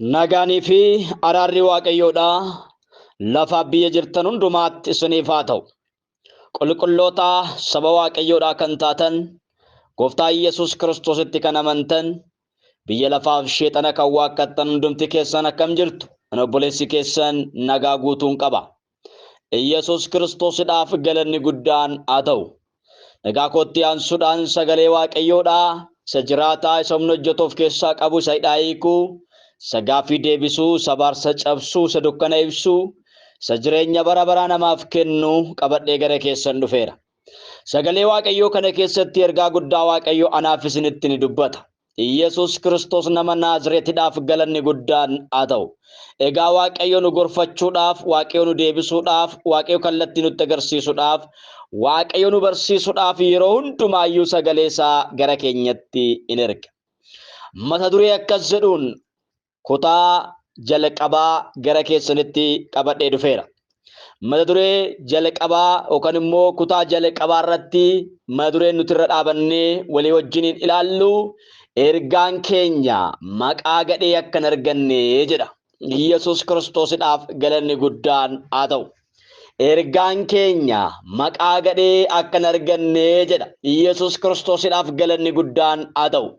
Nagaanii fi araarri Waaqayyoodha lafa biyya jirtan hundumaatti isiniif haa ta'u. Qulqulloota saba Waaqayyoodhaa kan taatan, Gooftaa Yesuus Kiristoositti kan amantan, biyya lafaaf sheexana kan waakkattan hundumti keessan akkam jirtu? Ani obboleessi keessan nagaa guutuun qaba. Yesuus Kiristoosidhaaf galanni guddaan haa ta'u. Nagaa kootti aansuudhaan sagalee Waaqayyoodhaa isa jiraataa, isa humna hojjetu of keessaa qabu, isa hidhaa hiikuu, isa gaaffii deebisuu, isa baarsa cabsuu, isa dukkana ibsuu, isa jireenya bara baraa namaaf kennu qabadhee gara keessan dhufeera. Sagalee Waaqayyoo kana keessatti ergaa guddaa Waaqayyo anaaf isinitti ni dubbata. Yesuus Kiristoos nama Naazreetidhaaf galanni guddaan haa ta'u. Egaa Waaqayyo nu gorfachuudhaaf, Waaqayyo nu deebisuudhaaf, Waaqayyo kallattii nutti agarsiisuudhaaf, Waaqayyo nu barsiisuudhaaf yeroo hundumaayyuu sagalee isaa gara keenyatti in erga. Mata duree akkas jedhuun kutaa jalqabaa gara keessanitti qabadhee dhufeera. Mata duree jalqabaa yookaan immoo kutaa jalqabaa irratti mata dureen nuti irra dhaabannee walii wajjiniin ilaallu ergaan keenya maqaa gadhee akka hin arganne jedha. Yesuus Kiristoosidhaaf galanni guddaan haa ta'u. Ergaan keenya maqaa gadhee akka hin arganne jedha. Yesuus Kiristoosidhaaf galanni guddaan haa ta'u.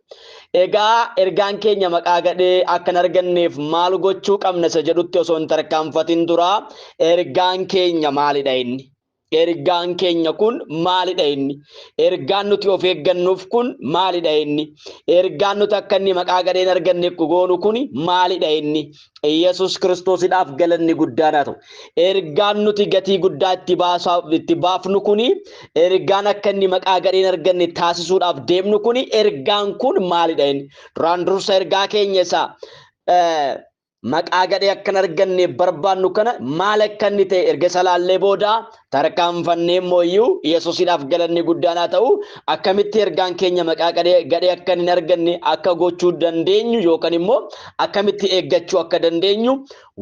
Egaa ergaan keenya maqaa gadhee akka hin arganneef maal gochuu qabna isa jedhutti osoo hin tarkaanfatin dura ergaan keenya maalidha inni? Ergaan keenya kun maalidha inni? Ergaan nuti of eeggannuuf kun maalidha inni? Ergaan nuti akka inni maqaa gadhee hin arganne goonu kun maalidha inni? Yesuus Kiristoosidhaaf galanni guddaan haa ta'u. Ergaan nuti gatii guddaa itti baafnu kun, ergaan akka inni maqaa gadhee hin arganne taasisuudhaaf deemnu kun, ergaan kun maalidha inni? Duraan dursa ergaa keenya isa maqaa gadhee akka hin arganne barbaannu kana maal akka inni ta'e erga isa laallee booda tarkaanfannee immoo iyyuu Yesuusidhaaf galanni guddaan haa ta'u, akkamitti ergaan keenya maqaa gadhee akka hin arganne akka gochuu dandeenyu yookaan immoo akkamitti eeggachuu akka dandeenyu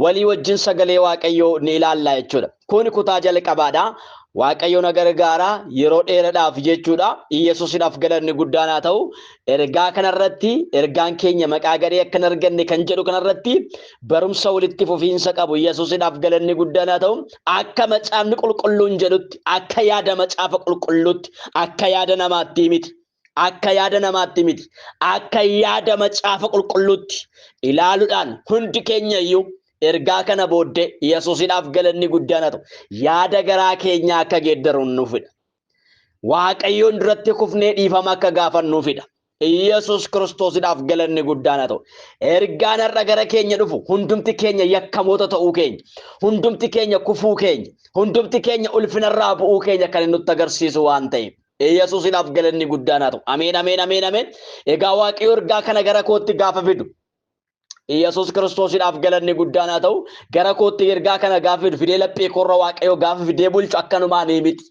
walii wajjin sagalee Waaqayyoo ni ilaalla jechuudha. Kun kutaa jalqabaadha. Waaqayyo na gargaara yeroo dheeraadhaaf jechuudha. Yesuusidhaaf galanni guddaan haa ta'u. Ergaa kanarratti, ergaan keenya maqaa gadhee akka hin arganne kan jedhu kanarratti barumsa walitti fufiinsa qabu. Yesuusidhaaf galanni guddaan haa ta'u. Akka macaafni qulqulluun jedhutti, akka yaada macaafa qulqulluutti, akka yaada namaatti miti. Akka yaada namaatti miti. Akka yaada macaafa qulqulluutti ilaaluudhaan hundi keenya iyyuu ergaa kana booddee Yesuusidhaaf galanni guddaan haa ta'u. Yaada garaa keenyaa akka geeddaruun nuufidha. Waaqayyoon duratti kufnee dhiifama akka gaafannuufidha. Yesuus Kiristoosidhaaf galanni guddaan haa ta'u. Ergaan har'a gara keenya dhufu hundumti keenya yakkamoota ta'uu keenya, hundumti keenya kufuu keenya, hundumti keenya ulfinarraa bu'uu keenya kan nutti agarsiisu waan ta'eef. Yesuusidhaaf galanni guddaan haa ta'u. Ameen, ameen, ameen, ameen. Egaa Waaqayyo ergaa kana gara kootti gaafa fidu, Yesuus Kiristoosidhaaf galanni guddaan haa ta'u. Gara kootti ergaa kana gaafa fidu, fidee laphee korra Waaqayyo gaafa fidee bulchu akkanumaan miti.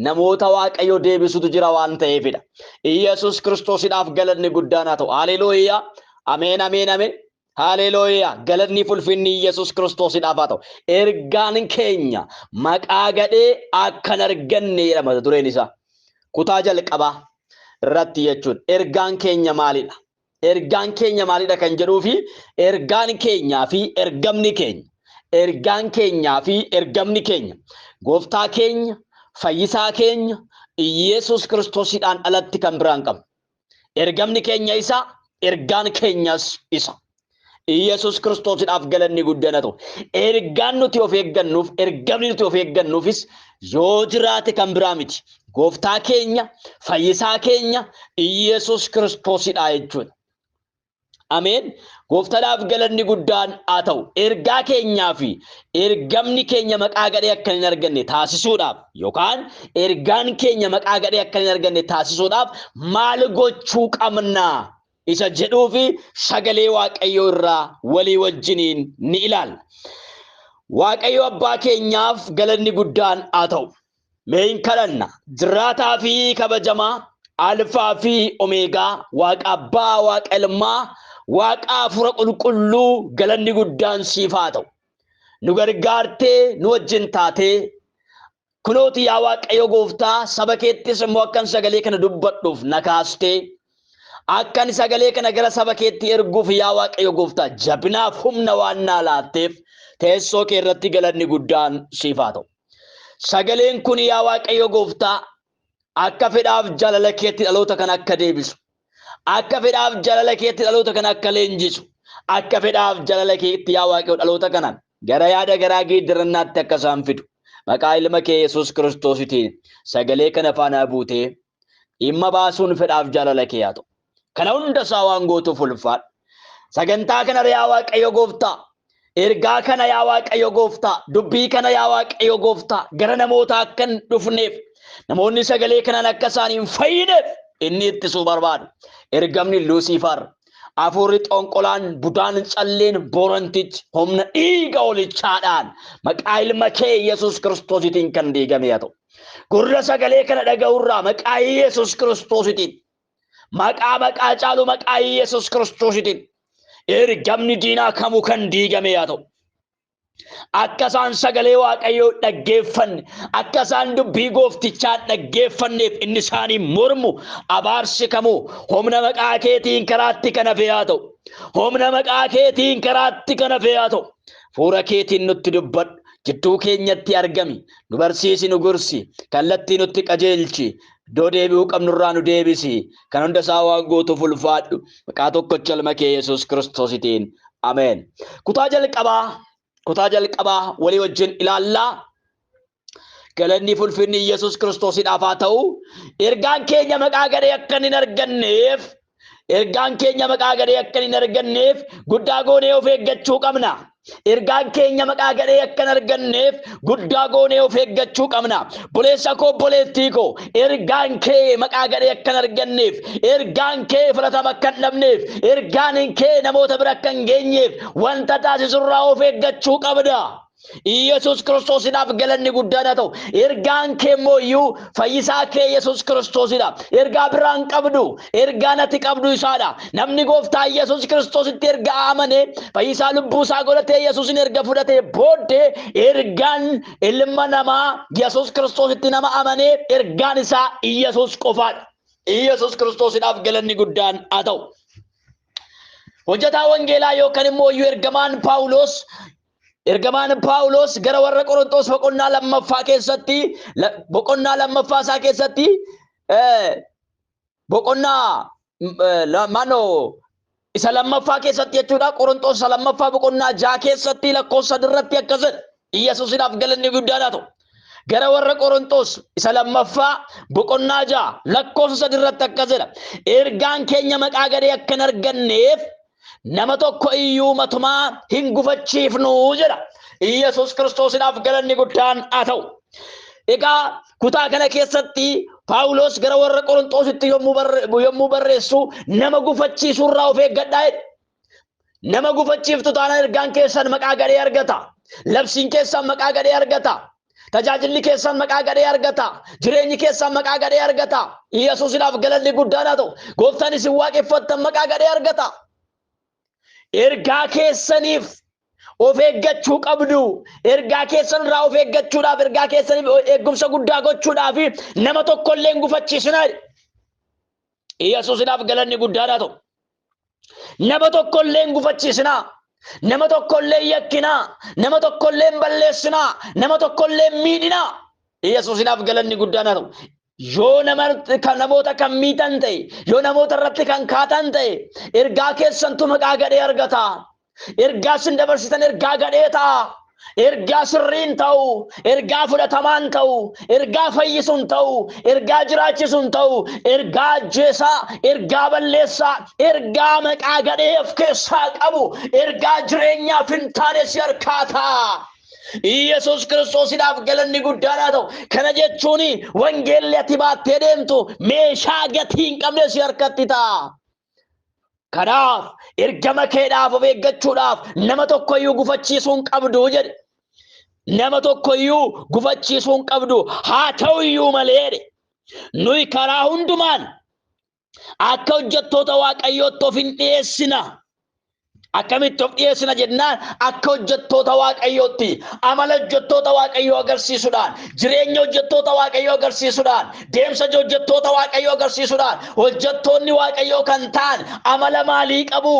Namoota Waaqayyo deebisutu jira waan ta'eefidha. Yesuus Kiristoosidhaaf galanni guddaan haa ta'u. Haleluuyaa. Ameen, ameen, ameen. Haleluuyaa. Galanni fulfinni Yesuus Kiristoosidhaaf haa ta'u. Ergaan keenya maqaa gadhee akka hin arganne jedha mata dureen isaa. Kutaa jalqabaa irratti jechuudha. Ergaan keenya maalidha? Ergaan keenya maalidha kan jedhuu fi ergaan keenyaa fi ergamni keenya. Ergaan keenyaa fi ergamni keenya. Gooftaa keenya, fayyisaa keenya, Yesuus Kiristoosidhaan alatti kan biraan qabnu. Ergamni keenya isa, ergaan keenyas isa. Yesuus Kiristoosidhaaf galanni guddaan haa ta'u. Ergaan nuti of eeggannuuf, ergamni nuti of eeggannuufis yoo jiraate kan biraa miti. Gooftaa keenya, fayyisaa keenya, Yesuus Kiristoosidha jechuudha. Ameen. Gooftaadhaaf galanni guddaan haa ta'u. Ergaa keenyaa fi ergamni keenya maqaa gadhee akka hin arganne taasisuudhaaf yookaan ergaan keenya maqaa gadhee akka hin arganne taasisuudhaaf maal gochuu qabna isa jedhuu fi sagalee Waaqayyoo irraa walii wajjiniin ni ilaalla. Waaqayyo abbaa keenyaaf galanni guddaan haa ta'u. Mee hin kadhanna. Jiraataa fi kabajamaa, Alfaa fi Omeegaa, Waaqa Abbaa, Waaqa Ilmaa, Waaqa Hafuura Qulqulluu galanni guddaan siif haa ta'u. Nu gargaartee nu wajjin taatee kunooti yaa Waaqayyo Gooftaa, saba keettis immoo akkan sagalee kana dubbadhuuf na kaastee Akka ani sagalee kana gara saba keetti erguuf yaa Waaqayyo gooftaa jabinaaf humna waan naa laatteef teessoo kee irratti galanni guddaan siif haa ta'u. Sagaleen kun yaa Waaqayyo gooftaa akka fedhaaf jaalala keetti dhaloota kana akka deebisu, akka fedhaaf jaalala keetti dhaloota kana akka leenjisu, akka fedhaaf jaalala keetti yaa Waaqayyo dhaloota kana gara yaada garaa geeddarannaatti akka isaan fidu. Maqaa ilma kee Yesuus Kiristoositiin sagalee kana faana buutee dhimma baasuun fedhaaf jaalala kee haa ta'u. Kana hunda isaa waan gootuuf ulfaadhu. Sagantaa kana yaa Waaqayyo gooftaa, ergaa kana yaa Waaqayyo gooftaa, dubbii kana yaa Waaqayyo gooftaa gara namoota akka hin dhufneef, namoonni sagalee kanaan akka isaan hin fayyineef inni ittisuu barbaadu. Ergamni Luusiifar, hafuurri xonqolaan, budaan calleen, boorantichi humna dhiiga holichaadhaan maqaa ilma kee Yesuus Kiristoositiin kan diigame haa ta'u. Gurra sagalee kana dhaga'urraa maqaa Yesuus Kiristoositiin, maqaa maqaa caalu maqaa Yesuus Kiristoositiin ergamni diinaa kamuu kan diigame haa ta'u. Akka isaan sagalee Waaqayyoo dhaggeeffanne, akka isaan dubbii gooftichaa dhaggeeffanneef inni isaanii mormu abaarsi kamuu humna maqaa keetiin karaatti kan hafe haa ta'u. Humna maqaa keetiin karaatti kan hafe haa ta'u. Fuula keetiin nutti dubbadhu, jidduu keenyatti argami, nu barsiisi, nu gorsi, kallattii nutti qajeelchi, iddoo deebi'uu qabnurraa nu deebisi. Kan hunda isaa waan gootuuf ulfaadhu. Maqaa tokkicha ilma kee Yesuus Kiristoositiin. Ameen. Kutaa jalqabaa walii wajjin ilaallaa. Galanni fulfinni Yesuus Kiristoosiidhaaf haa ta'u. Ergaan keenya maqaa gadhee akka hin arganneef, ergaan keenya maqaa gadhee akka hin arganneef guddaa goonee of eeggachuu qabna. Ergaan keenya maqaa gadhee akka hin arganneef guddaa goonee of eeggachuu qabna. Obboleessa koo, obboleettii koo, ergaan kee maqaa gadhee akka hin arganneef, ergaan kee fudhatama akka hin dhabneef, ergaan kee namoota bira akka hin geenyeef wanta taasisurraa of eeggachuu qabda. Yesuus Kiristoosiidhaaf galanni guddaan haa ta'u. Ergaan kee immoo iyyuu fayyisaa kee Yesuus Kiristoosidha. Ergaa biraan qabdu, ergaan ati qabdu isaadha. Namni gooftaa Yesuus Kiristoositti erga amane, fayyisaa lubbuu isaa godhatee Yesuusin erga fudhatee booddee ergaan ilma namaa Yesuus Kiristoositti nama amanee ergaan isaa Yesuus qofaadha. Yesuus Kiristoosiidhaaf galanni guddaan haa ta'u. Hojjetaa wangeelaa yookaan immoo iyyuu ergamaan Paawuloos, ergamaan Paawuloos gara warra Qorontos boqonnaa lammaffaa keessatti, boqonnaa lammaffaa isaa keessatti, boqonnaa maanoo isa lammaffaa keessatti jechuudha. Qorontos isa lammaffaa boqonnaa 6 keessatti lakkoofsa 3 irratti akkas jedha. Yesuusiidhaaf galanni guddaan haa ta'u. Gara warra Qorontos isa lammaffaa boqonnaa 6 lakkoofsa 3 irratti akkas jedha. Ergaan keenya maqaa gadhee akka hin arganneef nama tokko iyyuu matumaa hin gufachiifnu jedha. Yesuus Kiristoosiidhaaf galanni guddaan haa ta'u. Egaa kutaa kana keessatti Paawulos gara warra Qorontositti yommuu barreessu nama gufachiisurraa of eeggadhaa jedha. Nama gufachiiftu taanaan ergaan keessan maqaa gadhee argata. Labsiin keessan maqaa gadhee argata. Tajaajilli keessan maqaa gadhee argata. Jireenyi keessan maqaa gadhee argata. Yesuusiidhaaf galanni guddaan haa ta'u. Gooftaan isin waaqeffattan maqaa gadhee argata. Ergaa keessaniif of eeggachuu qabdu. Ergaa keessan irraa of eeggachuudhaaf, ergaa keessaniif eegumsa guddaa gochuudhaaf nama tokko illee hin gufachiisinaa. Yesuusiidhaaf galanni guddaan haa ta'u. Nama tokko illee hin gufachiisinaa. Nama tokko illee hin yakkinaa. Nama tokko illee hin balleessinaa. Nama tokko illee hin miidhinaa. Yesuusiidhaaf galanni guddaan haa ta'u. Yoo namoota kan miitan ta'e, yoo namoota irratti kan kaatan ta'e, ergaa keessantu maqaa gadhee argata. Ergaa isin dabarsitan ergaa gadhee ta'a. Ergaa sirriin ta'u, ergaa fudhatamaan ta'u, ergaa fayyisuun ta'u, ergaa jiraachisuun ta'u, ergaa ajjeesaa, ergaa balleessaa, ergaa maqaa gadhee of keessaa qabu, ergaa jireenyaaf hin taane si harkaa ta'a. Yesuus Kiristoosiidhaaf galanni guddaan haa ta'u. Kana jechuun wangeelli ati baattee deemtu meeshaa gatii hin qabne si harkatti ta'a. Kanaaf ergama keedhaaf of eeggachuudhaaf nama tokko iyyuu gufachiisuu hin qabdu jedhe. Nama tokko iyyuu gufachiisuu hin qabdu, haa ta'u iyyuu malee jedhe. Nuyi karaa hundumaan akka hojjettoota Waaqayyootti of hin dhiyeessina. Akkamitti of dhiyeessina jennaan akka hojjettoota Waaqayyootti amala hojjettoota Waaqayyoo agarsiisuudhaan, jireenya hojjettoota Waaqayyoo agarsiisuudhaan, deemsa hojjettoota Waaqayyoo agarsiisuudhaan, hojjettoonni Waaqayyoo kan ta'an amala maalii qabu?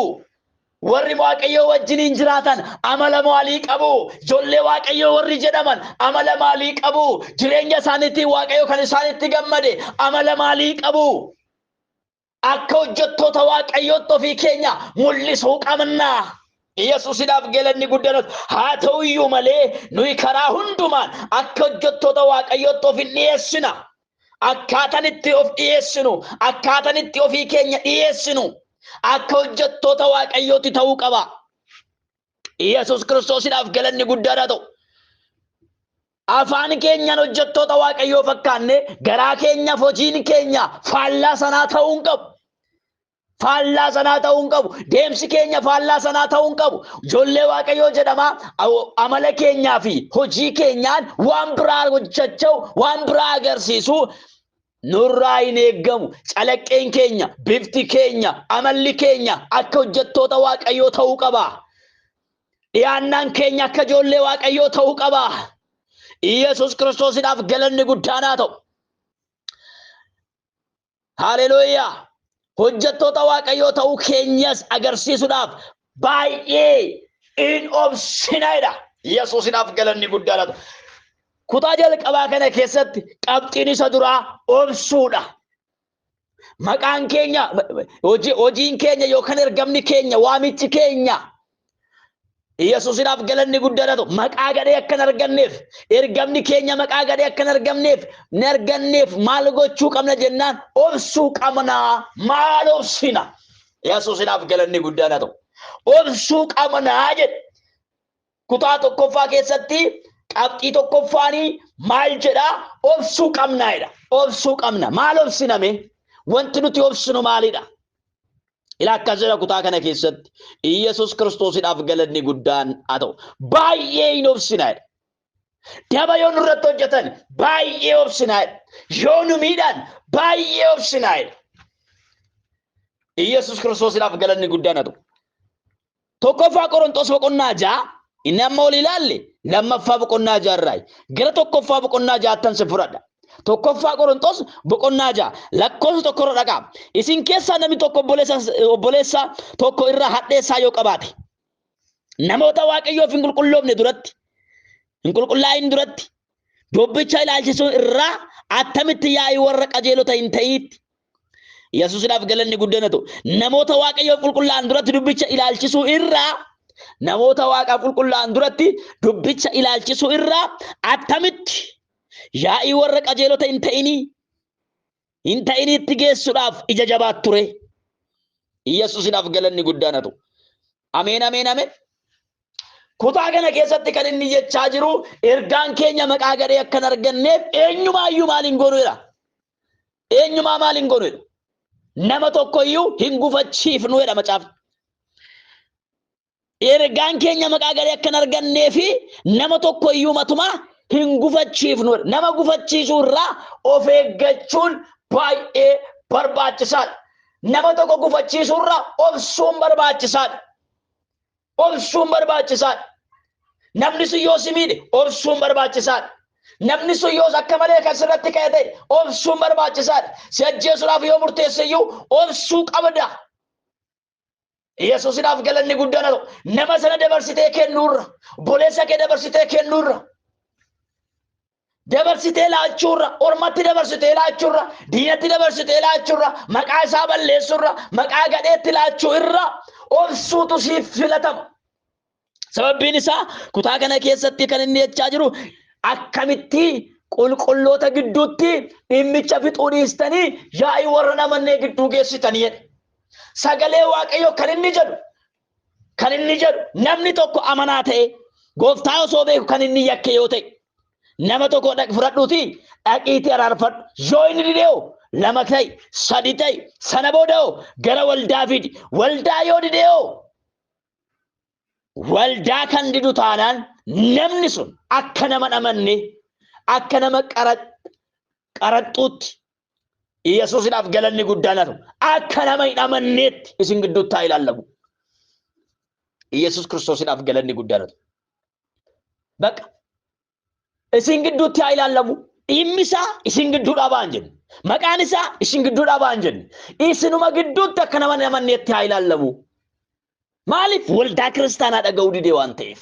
Warri Waaqayyoo wajjiniin jiraatan amala maalii qabu? Ijoollee Waaqayyoo warri jedhaman amala maalii qabu? Jireenya isaaniitiin Waaqayyo kan isaanitti gammade amala maalii qabu? Akka hojjettoota Waaqayyootti ofii keenya mul'isuu qabna. Yesuusidhaaf galanni guddaan haa ta'u iyyuu malee nuyi karaa hundumaan akka hojjettoota Waaqayyootti of hin dhiyeessina. Akkaataan itti of dhiyeessinu, akkaataan itti ofii keenya dhiyeessinu akka hojjettoota Waaqayyootti ta'uu qaba. Yesuus Kiristoosiidhaaf galanni guddaan haa ta'u. Afaan keenyaan hojjettoota Waaqayyoo fakkaanne garaa keenyaaf hojiin keenya faallaa sanaa ta'uu hin qabu. Faallaa sanaa ta'uu hin qabu. Deemsi keenya faallaa sanaa ta'uu hin qabu. Ijoollee Waaqayyoo jedhama amala keenyaa fi hojii keenyaan waan biraa hojjechuu, waan biraa agarsiisu nurraa hin eeggamu. Calaqqeen keenya, bifti keenya, amalli keenya akka hojjettoota Waaqayyoo ta'uu qaba. Dhiyaannaan keenya akka ijoollee Waaqayyoo ta'uu qaba. Yesuus Kiristoosiidhaaf galanni guddaan haa ta'u. Haleluuyaa! Hojjettoota Waaqayyoo ta'uu keenyas agarsiisuudhaaf baay'ee in obsinaidha. Yesuusidhaaf galanni guddaan haa ta'u. Kutaa jalqabaa kana keessatti qabxiin isa duraa obsuudha. Maqaan keenya, hojiin keenya yookaan ergamni keenya, waamichi keenya Yesuusidhaaf galanni guddaan haa ta'u. Maqaa gadhee akka hin arganneef, ergamni keenya maqaa gadhee akka hin argamneef, hin arganneef maal gochuu qabna jennaan obsuu qabna. Maal obsina? Yesuusidhaaf galanni guddaan haa ta'u. Obsuu qabna jedhe. Kutaa tokkoffaa keessatti qabxii tokkoffaanii maal jedhaa? Obsuu qabna jedha. Obsuu qabna. Maal obsiname? Wanti nuti obsinu maalidha? Ilaa akkas jedha kutaa kana keessatti Iyyasuus Kiristoosidhaaf galanni guddaan haa ta'u. Baay'ee hin obsina jedha. Daba yoo nurratti hojjetan baay'ee obsina jedha. Yoo nu miidhan baay'ee obsina jedha. Iyyasuus Kiristoosidhaaf galanni guddaan haa ta'u. Tokkoffaa Qorontos boqonnaa 6 inni amma ol ilaalle lammaffaa boqonnaa 6 irraa gara tokkoffaa boqonnaa 6ttan si fudhadha. Tokkoffaa Qorontos boqonnaa 6 lakkoofsa tokko irra dhaqaa. Isin keessaa namni tokko obboleessa tokko irraa hadheessaa yoo qabaate namoota Waaqayyoof hin qulqulloofne duratti hin qulqullaa'in duratti dubbicha ilaalchisuu irraa attamitti yaa'ii warra qajeelota hin ta'iitti Yesuusidhaaf galanni guddaan haa ta'u. Namoota Waaqayyoof qulqullaa'an duratti dubbicha ilaalchisuu irraa namoota Waaqaaf qulqullaa'an duratti dubbicha ilaalchisuu irraa attamitti yaa'ii warra qajeelota hin ta'iniitti geessuudhaaf ija jabaat ture. Yesuusidhaaf galanni guddaan haa ta'u. Ameen, ameen, ameen. Kutaa kana keessatti kan inni jechaa jiru ergaan keenya maqaa gadhee akka hin arganneef eenyumaayyuu maal hin goonu jedha. Eenyumaa maal hin goonu jedha. Nama tokkoyyuu hin gufachiifnu jedha macaafni. Ergaan keenya maqaa gadhee akka hin argannee fi nama tokkoyyuu matumaa hin gufachiifnu jedha. Nama gufachiisuu irraa of eeggachuun baay'ee barbaachisaadha. Nama tokko gufachiisuu irraa obsuun barbaachisaadha. Obsuun barbaachisaadha. Namni sun yoo si miidhe obsuun barbaachisaadha. Namni sun yoos akka malee kan sirratti ka'e ta'e obsuun barbaachisaadha. Si ajjeesuudhaaf yoo murteesse iyyuu obsuu qabda. Yesuusidhaaf galanni guddaan haa ta'u. Nama sana dabarsitee kennuurra, obboleessa kee dabarsitee kennuurra, dabarsitee laachuurra, ormatti dabarsitee laachuurra, diinatti dabarsitee laachuurra, maqaa isaa balleessuurra, maqaa gadheetti laachuu irra obsuutu siif filatama. Sababbiin isaa kutaa kana keessatti kan inni jechaa jiru akkamitti qulqulloota gidduutti dhimmicha fixuu dhiistanii yaa'ii warra namannee gidduu geessitanii jedhe. Sagalee Waaqayyoo kan inni jedhu namni tokko amanaa ta'e gooftaa osoo beeku kan inni yakke yoo ta'e nama tokko fudhadhuuti dhaqiitii araarfadhu. Yoo inni didee 2 ta'e 3 ta'e sana booda gara waldaa fidi. Waldaa yoo didee waldaa kan didu taanaan namni sun akka nama amanne akka nama qaraxxuutti Yesuusidhaaf galanni guddaan haa ta'u. Akka nama hin amanneetti isin gidduutti haa ilaallamu. Iyyasuus Kiristoosiidhaaf galanni guddaan haa ta'u. Baqa isin gidduutti haa ilaallamu. Dhimmi isaa isin gidduudhaa ba'an jenne. Maqaan isaa isin gidduudhaa ba'an jenne. Isinuma gidduutti akka nama namanneetti haa ilaallamu. Maaliif waldaa kiristaanaa dhaga'uu didee waan ta'eef.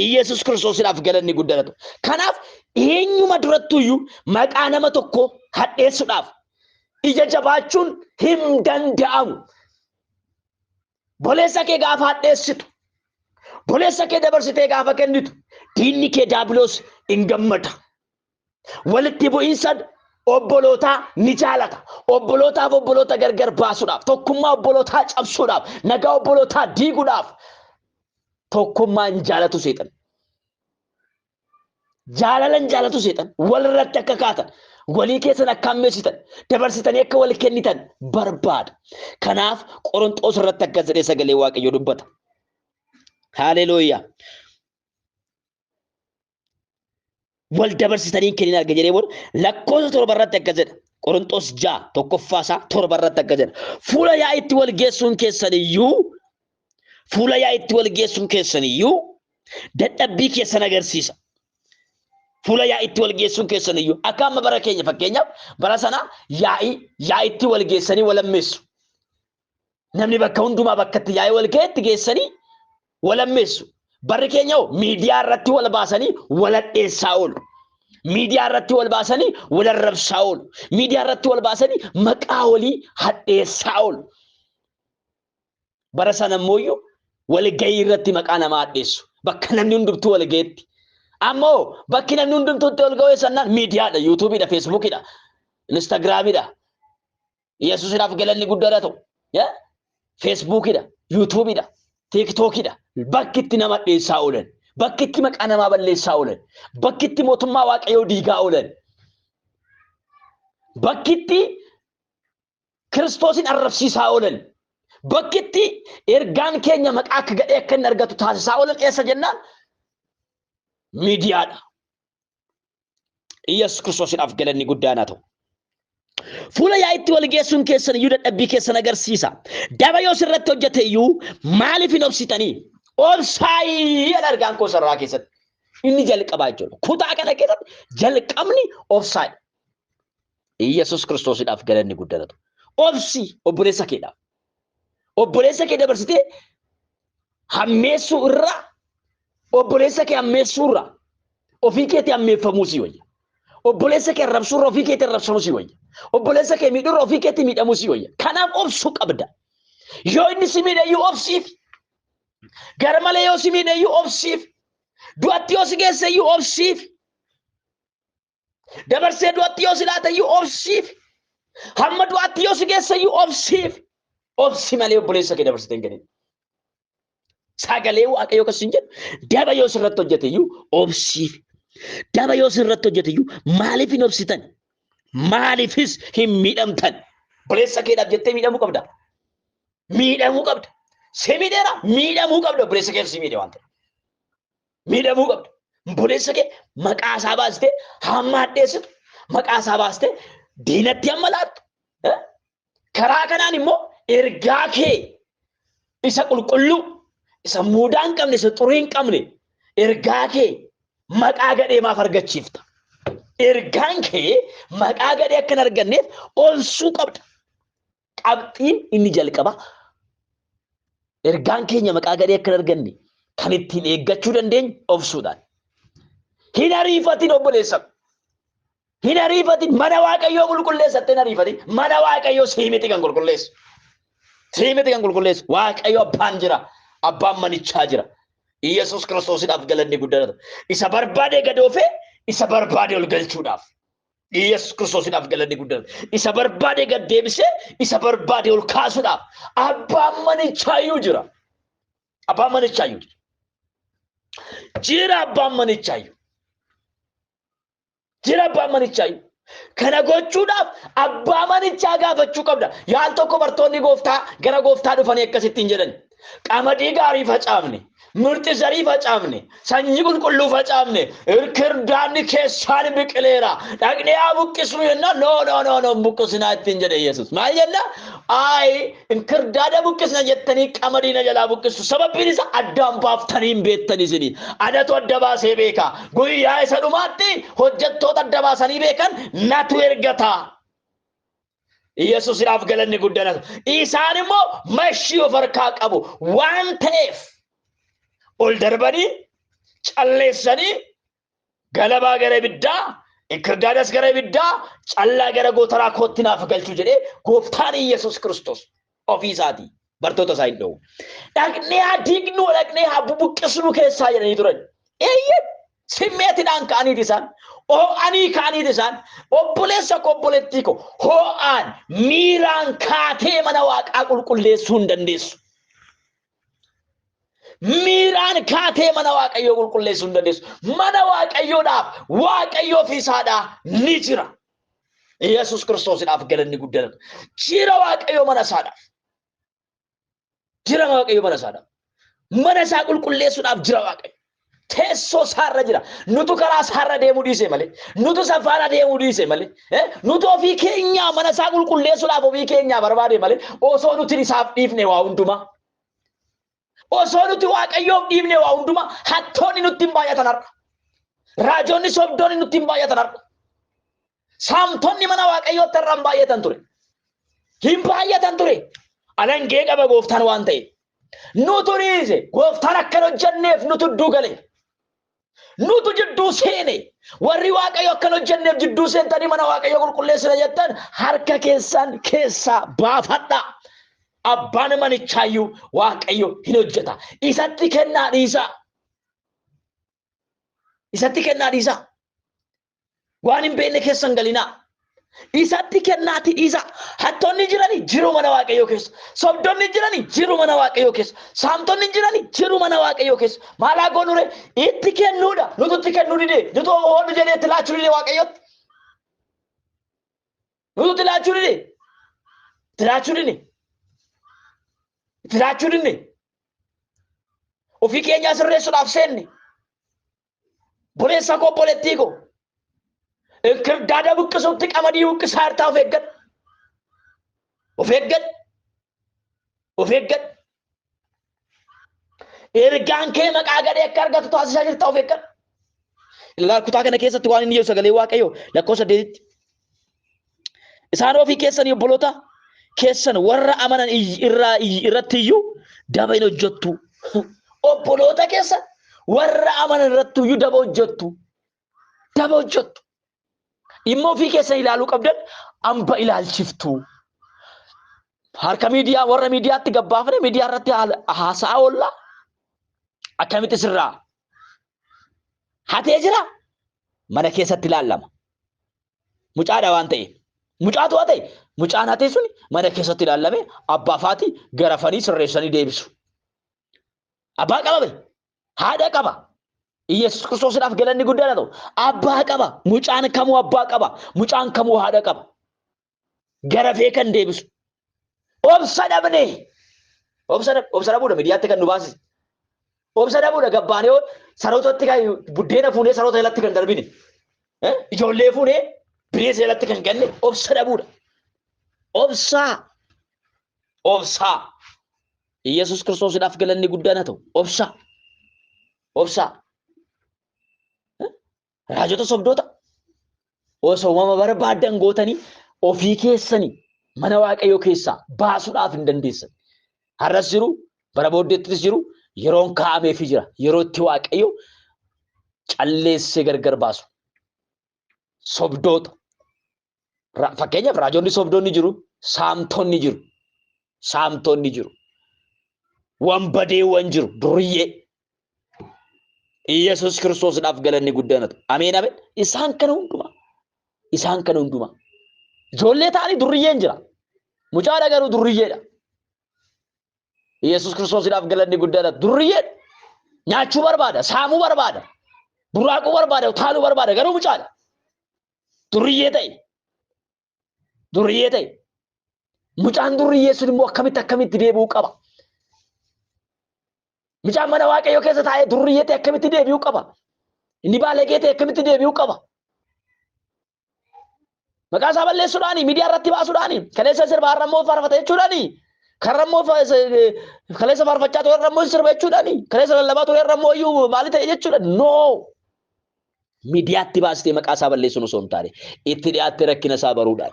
Iyyasuus Kiristoosiidhaaf galanni guddaan haa ta'u. Kanaaf eenyuma durattuyyuu maqaa nama tokko hadheessuudhaaf ija jabaachuun hin danda'amu. Boleessa kee gaafa hadheessitu, boleessa kee dabarsitee gaafa kennitu, diinni kee Daabiloos hin gammada. Walitti bu'iinsa obbolootaa ni jaalata. Obbolootaaf obboloota gargar baasuudhaaf, tokkummaa obbolootaa cabsuudhaaf, nagaa obbolootaa diiguudhaaf tokkummaa hin jaalatu seexan. Jaalala hin jaalatu seexan. Walirratti akka kaatan, walii keessan akka hammeessitan, dabarsitanii akka wal kennitan barbaada. Kanaaf Qoronxoos irratti akkas jedhee sagalee Waaqayyoo dubbata. Haaleluuyaa. Wal dabarsitanii kennin arga jedhee booda lakkoofsa 7 irratti akkas jedha. Qoronxoos 6 tokkoffaa isaa 7 irratti akkas jedha. Fuula yaa'iitti wal geessuun keessan iyyuu, fuula yaa'iitti wal geessuun keessan iyyuu dadhabbii keessan agarsiisa. Fuula yaa'iitti wal geessuun keessan iyyuu akka amma bara keenya fakkeenyaaf bara sana yaa'iitti wal geessanii wal ammeessu. Namni bakka hundumaa bakka itti yaa'ii wal ga'etti geessanii wal ammeessu. Barri keenya hoo miidiyaa irratti wal baasanii wal hadheessaa oolu. Miidiyaa irratti wal baasanii wal arrabsaa oolu. Miidiyaa irratti wal baasanii maqaa walii hadheessaa oolu. Bara sana immoo walga'ii irratti maqaa namaa hadheessu. Bakka namni hundumtuu wal ga'etti. Ammoo bakki namni hundumtuu itti wal ga'u sannaan miidiyaadha, yuutuubiidha, feesbuukiidha, instaagiraamiidha. Yesuusidhaaf galanni guddaadha ta'u. Feesbuukiidha, yuutuubiidha, tiiktookiidha. Bakki itti nama hadheessaa oolan, bakki itti maqaa namaa balleessaa oolan, bakki itti mootummaa Waaqayyoo diigaa oolan, bakki itti Kiristoosin arrabsiisaa oolan, bakki itti ergaan keenya maqaa akka gadhee akka inni argatu taasisaa oolan eessa jennaan miidiyaadha. Iyyasuus Kiristoosiidhaaf galanni guddaan haa ta'u. Fuula yaa'itti wal geessuun keessan iyyuu dadhabbii keessan agarsiisa. Daba yoo sirratti hojjete iyyuu maaliif hin obsitanii? Obsaayii jedha ergaan koo sarara keessatti. Inni jalqabaa jechuudha. Kutaa kana keessatti jalqabni obsaayidha. Iyyasuus Kiristoosiidhaaf galanni guddaan haa ta'u. Obsi obboleessa keedhaaf. Obboleessa kee dabarsitee hammeessuu irraa, obboleessa kee hammeessuu irraa ofii keetii hammeeffamuu sii wayya. Obboleessa kee arrabsuu irraa ofii keetii arrabsamuu sii wayya. Obboleessa kee miidhuu irraa ofii keetii miidhamuu sii wayya. Kanaaf obsuu qabda. Yoo inni si miidhe iyyuu obsiif. Gara malee yoo si miidhe iyyuu obsiif. Du'atti yoo si geesse iyyuu obsiif. Dabarsee du'atti yoo si laata iyyuu obsiif. Hamma du'aatti yoo si geesse iyyuu obsiif. Obsi malee obboleessa kee dabarsitee hin kennin. Sagalee Waaqayyoo akkas hin jedhu. Daba yoo sirratti hojjete iyyuu obsiif. Daba yoo sirratti hojjete iyyuu maaliif hin obsitan? Maaliifis hin miidhamtan? Obboleessa keedhaaf jettee miidhamuu qabda. Miidhamuu qabda. Si miidheera miidhamuu qabda. Obboleessa kee si miidhe waan ta'eef. Miidhamuu qabda. Obboleessa kee maqaa isaa baastee hamma hadheessitu, maqaa isaa baastee diinatti hamma laattu. Karaa kanaan immoo ergaa kee isa qulqulluu, isa muudaa hin qabne, isa xurii hin qabne, ergaa kee maqaa gadhee maaf argachiifta? Ergaan kee maqaa gadhee akka hin arganneef obsuu qabda. Qabxiin inni jalqaba ergaan keenya maqaa gadhee akka hin arganne kan ittiin eeggachuu dandeenyu obsuudhaan. Hin ariifatin obboleessa. Hin ariifatin, mana Waaqayyoo qulqulleessattee hin ariifatin. Mana Waaqayyoo sii miti kan qulqulleessu. Sii miti kan qulqulleessu. Waaqayyo abbaan jira. Abbaan manichaa jira. Iyyasuus Kiristoosiidhaaf galanni guddaan haa ta'u. Isa barbaadee gad oofee isa barbaadee ol galchuudhaaf. Iyyasuus Kiristoosiidhaaf galanni guddaan haa ta'u. Isa barbaadee gad deebisee isa barbaadee ol kaasuudhaaf abbaan manichaa iyyuu jira. Abbaan manichaa iyyuu jira. Jira abbaan manichaa iyyuu. Jira abbaan manichaa iyyuu. Kana gochuudhaaf abbaa manichaa gaafachuu qabda. Yaal tokko bartoonni gooftaa gara gooftaa dhufanii akkasittiin jedhan. Qamadii gaarii facaafne. Mirxi zarii facaafne, sanyii qulqulluu facaafne, inkirdaadni keessaan biqileera. Dhaqnee haa buqqisnu jennaan, no, no, no, no, buqqisinaa ittiin jedhe Yesuus. Maal jenna? Ayi, inkirdaada buqqisna jettanii qamadii na jalaa buqqistu. Sababbiin isa addaan baaftanii hin beektan isinii. Anatu adda baasee beeka. Guyyaa isa dhumaatti hojjettoota adda baasanii beekan natu ergata. Yesuusidhaaf galanni guddana. Isaan immoo mashii of harkaa qabu waan ta'eef ol darbanii calleessanii galabaa gara ibiddaa, inkirdaadas gara ibiddaa, callaa gara gootaraa kootti naaf galchuu jedhee gooftaan Yesuus Kiristoos ofii isaatii bartoota isaa hin dhowwu. Dhaqnee haa diignu, dhaqnee haa bubuqqisnu keessaa jedhanii turan. Eeyyee, simmeetiidhaan ka'aniiti isaan. Hoo'anii ka'aniiti isaan. Obboleessa koo, obboleettii koo, hoo'aan miiraan kaatee mana waaqaa qulqulleessuu hin dandeessu. Miiraan kaatee mana waaqayyoo qulqulleessuu hin dandeessu. Mana waaqayyoodhaaf waaqayyoo fi isaadhaa ni jira. Yesuus Kiristoosidhaaf galanni guddaan. Jira waaqayyoo mana isaadhaaf. Jira waaqayyoo mana isaadhaaf. Mana isaa qulqulleessuudhaaf jira waaqayyo. Teessoo isaarra jira. Nutu karaa isaarra deemuu dhiise malee. Nutu safaara deemuu dhiise malee. Nutu ofii keenyaa mana isaa qulqulleessuudhaaf ofii keenyaa barbaade malee osoo nuti isaaf dhiifne waa hundumaa. Osoo nuti waaqayyoof dhiifne waa hundumaa hattoonni nutti hin baay'atan har'a. Raajonni sobdoonni nutti hin baay'atan har'a. Saamtonni mana waaqayyootti har'a hin baay'atan ture. Hin baay'atan ture. Alangee qaba gooftaan waan ta'eef. Nutu dhiise gooftaan akka hin hojjenneef nutu iddoo gale. Nutu jidduu seene. Warri waaqayyo akka hin hojjenneef jidduu seentanii mana waaqayyoo qulqulleessina jettan harka keessan keessaa baafadhaa. Abbaan manichaayyuu waaqayyo hin hojjeta. Isatti kennaa dhiisaa. Isatti kennaa dhiisaa. Waan hin beekne keessan galinaa. Isatti kennaati dhiisaa. Hattoonni jirani jiru mana waaqayyoo keessa. Sobdonni jirani jiru mana waaqayyoo keessa. Saamtonni jirani jiru mana waaqayyoo keessa. Maalaa goonure? Itti kennuudha. Nutu itti kennuu didee. Nutu hoodhu jedhee itti laachuu didee waaqayyootti. Nutu itti laachuu didee. Itti laachuu didee. Itti laachuu didee. Ofii keenyaa sirreessuudhaaf seenne. Obboleessa koo, obboleettii koo. Inkirdaada buqqisuutti qamadii buqqisaa jirtaa, of eeggadhu. Of eeggadhu. Of eeggadhu. Ergaan kee maqaa gadhee akka argatu taasisaa jirta, of eeggadhu. Ilaal, kutaa kana keessatti waan inni jedhu sagalee Waaqayyoo lakkoofsa 8tti. Isaan ofii keessanii obboloota keessan warra amanan irraa irratti iyyuu daba hin hojjettu. Obboloota keessan warra amanan irratti iyyuu daba hojjettu. Daba hojjettu. Dhimma ofii keessan ilaaluu qabdan hamba ilaalchiftu. Harka miidiyaa warra miidiyaatti gabbaafne miidiyaa irratti haasa'aa oollaa. Akkamitti sirraa? Hatee jira? Mana keessatti ilaallama. Mucaadha waan ta'eef. Mucaatu haa ta'e, mucaan hatee sun mana keessatti ilaallame, abbaa faati garafanii sirreessanii deebisu. Abbaa qaba bee? Haadha qaba. Iyyasuus Kiristoosiidhaaf galanni guddaan haa ta'u. Abbaa qaba. Mucaan kamuu abbaa qaba. Mucaan kamuu haadha qaba. Garafee kan deebisu. Obsa dhabne. Obsa dhabuudha miidiyaatti kan nu baasise. Obsa dhabuudha gabbaanee sarootatti kan buddeena fuunee saroota jalatti kan darbine. Ijoollee fuunee bineensa jalatti kan ganne obsa dhabuudha. Obsaa. Obsaa. Iyyasuus Kiristoosiidhaaf galanni guddaan haa ta'u. Obsaa. Obsaa. Raajota sobdoota osoo uumama barbaadan gootanii ofii keessanii mana Waaqayyoo keessaa baasuudhaaf hin dandeessan. Har'as jiru, bara booddeettis jiru, yeroon kaa'ameefii jira. Yeroo itti Waaqayyo calleessee gargar baasu. Sobdoota. Fakkeenyaaf raajonni sobdoonni jiru, saamtonni jiru. Saamtonni jiru. Wanbadeewwan jiru, duriyyee. Iyyasuus Kiristoosdhaaf galanni guddaan haa ta'u. Ameen, ameen. Isaan kana hundumaa. Isaan kana hundumaa. Ijoollee ta'anii duriyyeen jira. Mucaadha garuu duriyyeedha. Iyyasuus Kiristoosdhaaf galanni guddaan haa ta'u. Duriyyeedha. Nyaachuu barbaada, saamuu barbaada, buraaquu barbaada, utaaluu barbaada, garuu mucaadha. Duriyyee ta'e. Duriyyee ta'e. Mucaan duriyyee sun immoo akkamitti deebi'uu qaba? Mucaan mana Waaqayyoo keessa taa'ee durriyyee ta'e akkamitti deebi'uu qaba? Inni baalagee ta'e akkamitti deebi'uu qaba? Maqaa isaa balleessuudhaani, miidiyaa irratti baasuudhaani, kaleessa sirba har'a immoo faarfata jechuudhaani, karra immoo kaleessa faarfachaa ture har'a immoo sirba jechuudhaani, kaleessa lallabaa ture har'a immoo iyyuu maali ta'e jechuudha. No! Miidiyaatti baastee maqaa isaa balleessuun osoo hin taane, itti dhiyaattee rakkina isaa baruudhaan.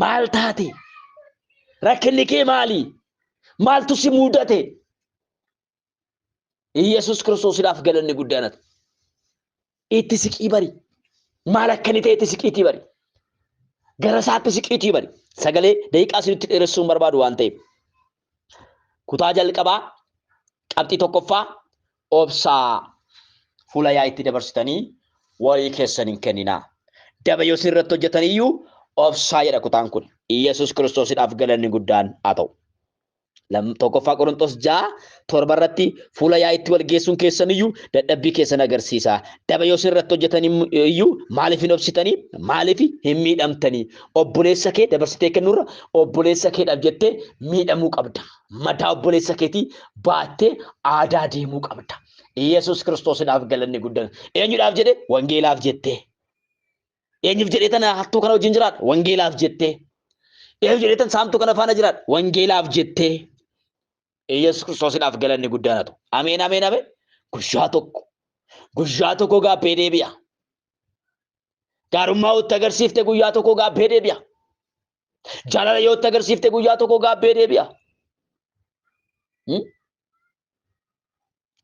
Maal taate? Rakkinni kee maali? Maaltu si mudate? Iyyasuus Kiristoosiidhaaf galanni guddaan haa ta'u. Itti siqii bari. Maal akka inni ta'e itti siqiitii bari. Gara isaatti siqiitii bari. Sagalee daqiiqaa isinitti dheeressuu hin barbaadu waan ta'eef. Kutaa jalqabaa qabxii tokkoffaa obsaa fuula yaa itti dabarsitanii walii keessan hin kenninaa. Daba yoo isin irratti hojjetan iyyuu obsaa jedha kutaan kun. Iyyasuus Kiristoosiidhaaf galanni guddaan haa ta'u. Tokkoffaa Qorontos 6:7 irratti fuula yaa'iitti wal geessuun keessan iyyuu dadhabbii keessan agarsiisa. Daba yoo isin irratti hojjetan iyyuu maaliif hin obsitanii? Maaliif hin miidhamtanii? Obboleessa kee dabarsitee kennuurra obboleessa keedhaaf jettee miidhamuu qabda. Madaa obboleessa keetii baattee aadaa deemuu qabda. Yesuus Kiristoosiidhaaf galanni guddaan. Eenyudhaaf jedhe? Wangeelaaf jettee. Eenyuuf jedhee tana hattuu kana wajjin jiraadha? Wangeelaaf jettee. Eenyuuf jedhee tan saamtuu kana faana jiraadha? Wangeelaaf jettee. Yesuus Kiristoosiidhaaf galanni guddaan haa ta'u. Ameen, ameen, ameen. Guyyaa tokko. Guyyaa tokko gaabbee deebi'a. Gaarummaa yoo itti agarsiifte guyyaa tokko gaabbee deebi'a. Jaalala yoo itti agarsiifte guyyaa tokko gaabbee deebi'a.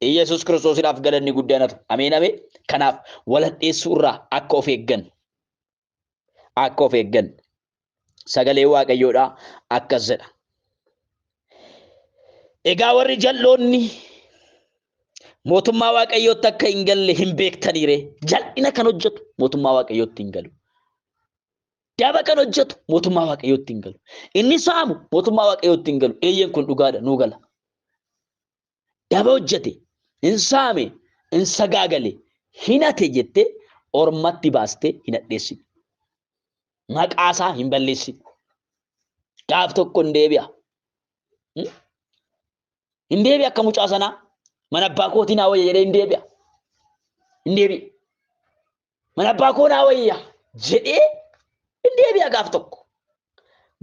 Yesuus Kiristoosiidhaaf galanni guddaan haa ta'u. Ameen, ameen. Kanaaf waladheessuu irraa akka of eeggan. Akka of eeggan. Sagalee Waaqayyoodhaa akkas jedha. Egaa warri jal'oonni mootummaa Waaqayyootti akka hin galle hin beektaniire. Jal'ina kan hojjetu mootummaa Waaqayyootti hin galu. Daba kan hojjetu mootummaa Waaqayyootti hin galu. Inni saamu mootummaa Waaqayyootti hin galu. Eeyyeen kun dhugaadha, nuu gala. Daba hojjete, hin saame, hin sagaagale, hin hate jettee ormatti baastee hin hadheessine. Maqaa isaa hin balleessine. Gaaf tokko hin deebi'a. Hin deebi'a akka mucaa sanaa. Mana abbaa kootii naa wayya jedhee hin deebi'a. Hin deebi'a. Mana abbaa koo naa wayya jedhee hin deebi'a gaaf tokko.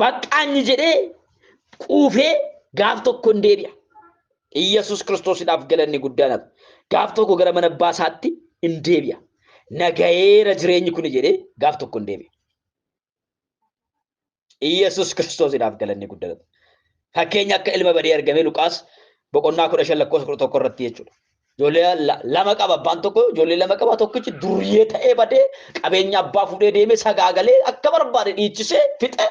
Baqqaanyi jedhee quufee gaaf tokko hin deebi'a. Iyyasuus Kiristoosiidhaaf galanni guddaan haa ta'u. Gaaf tokko gara mana abbaa isaatti hin deebi'a. Nagayeera jireenyi kuni jedhee gaaf tokko hin deebi'a. Iyyasuus Kiristoosiidhaaf galanni guddaan haa ta'u. Fakkeenya akka ilma badee argame Luqaas boqonnaa 15 lakkoofsa 11 irratti jechuudha. Ijoollee lama qaba abbaan tokko, ijoollee lama qaba, tokkichi duriyyee ta'ee badee qabeenya abbaa fuudhee deemee sagaagalee akka barbaade dhiichisee fixe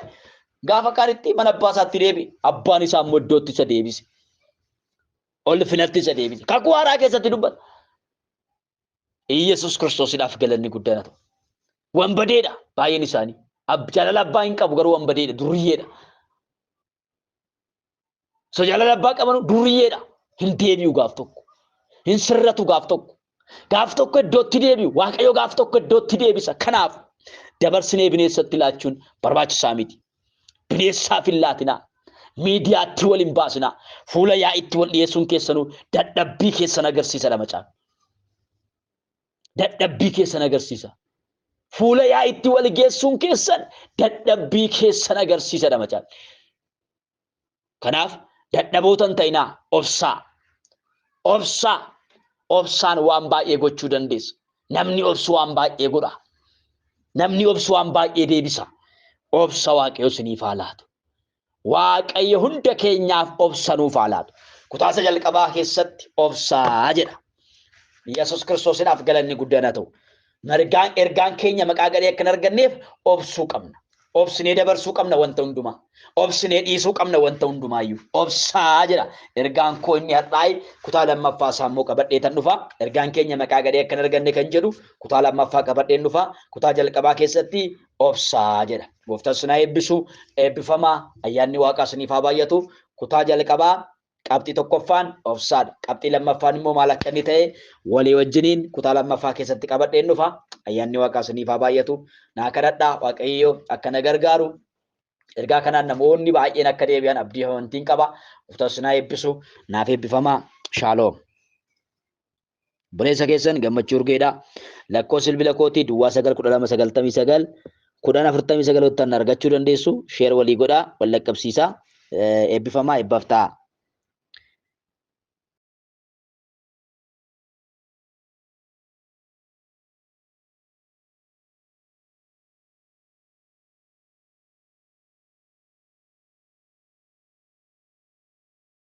gaafa kaanitti mana abbaa isaatti deebi'e. Abbaan isaa immoo iddootti isa deebise. Ol finatti isa deebise. Kakuu haaraa keessatti dubbata. Iyyasuus Kiristoosiidhaaf galanni guddaan haa ta'u. Wanbadeedha baay'een isaanii. Jaalala abbaa hin qabu garuu wanbadeedha, duriyyeedha. So jaalala abbaa qabanu duriyyeedha. Hin deebi'u gaaf tokko. Hin sirratu gaaf tokko. Gaaf tokko iddootti deebi'u. Waaqayyo gaaf tokko iddootti deebisa. Kanaaf dabarsinee bineensatti laachuun barbaachisaa miti. Bineensaaf hin laatinaa. Miidiyaatti wal hin baasinaa. Fuula yaa'itti wal dhiyeessuun keessanuu dadhabbii keessan agarsiisa dha macaan. Dadhabbii keessan agarsiisa. Fuula yaa'itti wal geessuun keessan dadhabbii keessan agarsiisa dha macaan. Kanaaf dadhaboota hin ta'inaa, obsaa. Obsaa. Obsaan waan baay'ee gochuu dandeessa. Namni obsu waan baay'ee godha. Namni obsu waan baay'ee deebisa. Obsa Waaqayyo isiniif haa laatu. Waaqayyo hunda keenyaaf obsa nuuf haa laatu. Kutaa isa jalqabaa keessatti obsaa jedha. Yesuus Kiristoosiidhaaf galanni guddaan haa ta'u. Ergaan keenya maqaa gadhee akka hin arganneef obsuu qabna. Obsinee dabarsuu qabna wanta hundumaa. Obsinee dhiisuu qabna wanta hundumaayyuu. Obsaa jedha. Ergaan koo inni har'aayi kutaa lammaffaa isaa immoo qabadhee tan dhufa. Ergaan keenya maqaa gadhee akka hin arganne kan jedhu kutaa lammaffaa qabadheen dhufa. Kutaa jalqabaa keessatti obsaa jedha. Gooftaan isin haa eebbisu. Eebbifamaa. Ayyaanni Waaqaa isiniif haa baay'atu. Kutaa jalqabaa qabxii tokkoffaan obsaadha. Qabxii lammaffaan immoo maal akka inni ta'e walii wajjiniin kutaa lammaffaa keessatti qabadheen dhufa. Ayyaanni Waaqaa isiniif haa baay'atu. Naa kadhadhaa Waaqayyo akka na gargaaru. Ergaa kanaan namoonni baay'een akka deebi'an abdii amantiin qaba. Gooftaan isin haa eebbisu. Naaf eebbifamaa. Shaaloom. Obboleessa keessan Gammachuu Urgeedha. Lakkoofsi bilbila kootii duwwaa 9 12 99 10 49 ottan argachuu dandeessu. Sheer walii godhaa, wal dhaqqabsiisaa. Eebbifamaa, eebbaaf ta'a.